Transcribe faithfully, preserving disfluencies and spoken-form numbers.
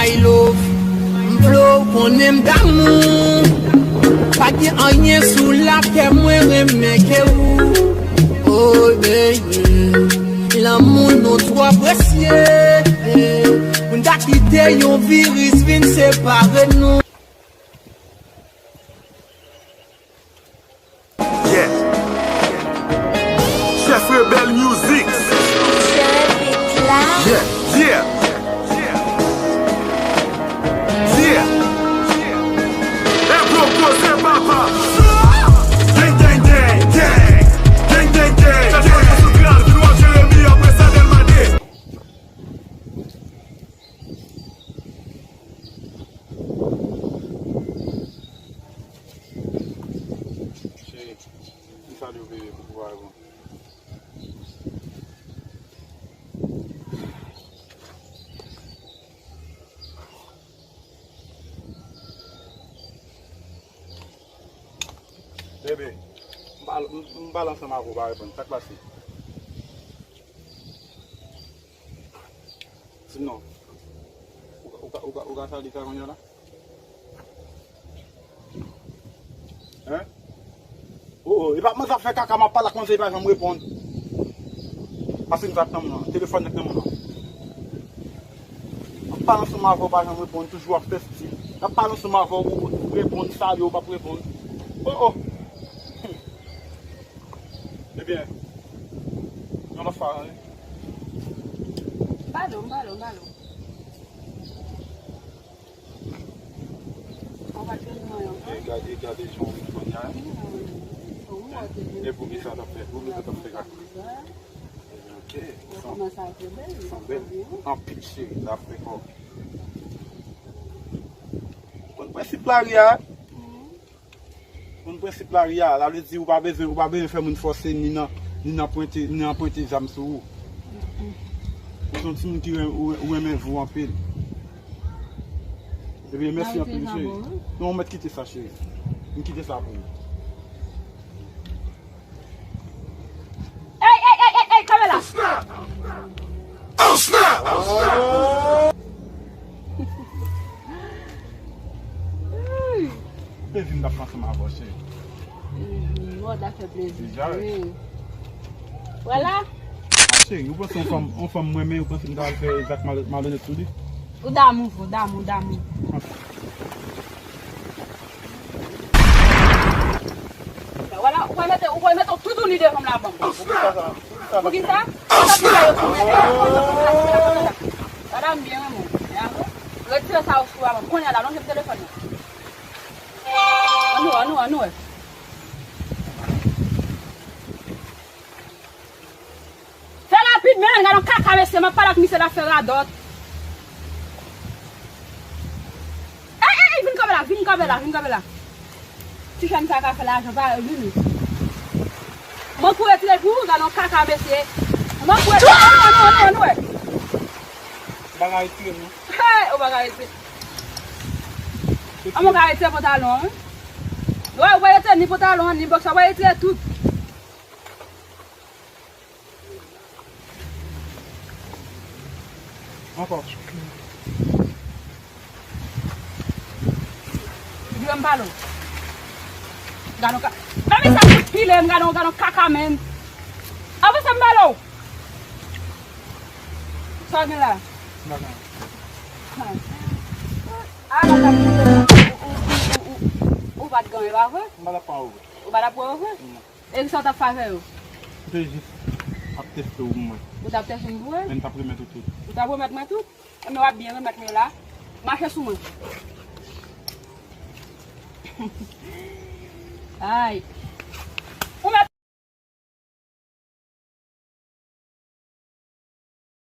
My love, m vle w konnen m damou. Pa gen anyen sou latè mwen renmen ke ou. Oh baby, lanmou nou twò presye. Pou n ta kite yon viris vin separe nou. Yeah. Chef Rebel Music. Yeah, yeah. Yeah. E gwo koze papa. Gang, gang, gang, gang. Gang, gang, gang, gang. Chef Rebel sou tral, vin wè Jeremi, apre sa Delmade. Cheri, m salye w, bebe, pou travay ou an. Bebe, m pale, m, m pale ansanm avè w, ou pa reponn. Sa k pase? Di m non. Ou ka, ou ka, ou ka, ou ka salye sa kounye a la? Hein? Oh, oh, e pa manzè ap fè kaka, m ap pale ak manzè, li pa janm reponn. Pase m sa k nan men w lan, telefòn nan k nan men w lan. M ap pale ansanm avè w, ou pa janm reponn, toujou ap fè stil. M ap pale ansanm avè w, ou, ou reponn, salye w, ou p ap reponn. Oh, oh. Ebyen, yon lòt fwa, wi. Pale w, pale w, pale w. Ou pa t jwenn mwen ankò? E gade, e gade jan w vin kounye a, hein? E pou ki sa w t ap fè? Pou ki sa w t ap fè kaka? Ok, ou sanble bèl. Anpil cheri, l ap fè kò. Konn prensip lari a? Konn prensip lari a, sa vle di ou pa bezwen, ou pa bezwen fè moun fòse ni nan, ni nan pwente, ni nan pwente zam sou ou. Ou se yon timoun ki ren-, ou, ou renmen vi w anpil. Ebyen, mèsi anpil, cheri. Non, ou mèt kite sa, cheri. M kite sa pou ou. Ey, ey, ey, ey, ey, kanpe la! Oh, snap! Oh, snap! Plezi m t ap pran ansanm avè w, cheri. Mwen ta fè plezi. Deja, wi. Vwala. Cheri, ou panse yon fanm, yon fanm mwen renmen, ou panse m ta al fè zak mal-, malonèt sou li? Ou damou, ou damou, ou damou. Vwala, ou pral mete, ou pral mete tout ou li devan m la ban m. Poukisa? Poukisa? Poukisa? Madanm byen renmen w. Retire sa ou sou a ban m. Kounye a la, lonje m telefòn nan. Ann wè, ann wè, ann wè. Fè rapid, men, gade yon kaka mesye, m ap pale ak misye, l ap fè radòt. Ey, ey, ey, vin kanpe la, vin kanpe la, vin kanpe la. Ti jèn sa ka fè lajan, pa vini. Mwen pou retire pou ou, gade yon kaka mesye. Mwen pou retire, ann wè, ann wè, ann wè. Bagay retire, non. Hey, ou bagay retire. An, mwen ka retire pantalon an, wi. Wè, ou pa retire ni pantalon an, ni bòks, ou pa retire tout. Ankò. Di m pale w. Gade yon ka-, gade sa ki pile m, gade yon, gade yon kaka menm. Avanse m pale w. Sa w gen la? Bagay. Ha. A la, ou, ou, ou, ou, ou, ou pa t gen, e pa vre? M pa t ap pran ou vre. Ou pa t ap pran yo vre? Non. E kisa w t ap fè avè yo? M te jis ap teste w pou mwen. Ou t ap teste m pou wè? Men m t ap remèt ou tout. Ou t ap remèt mwen tout? Enben w ap byen remèt mwen la. Mache sou mwen. Ay.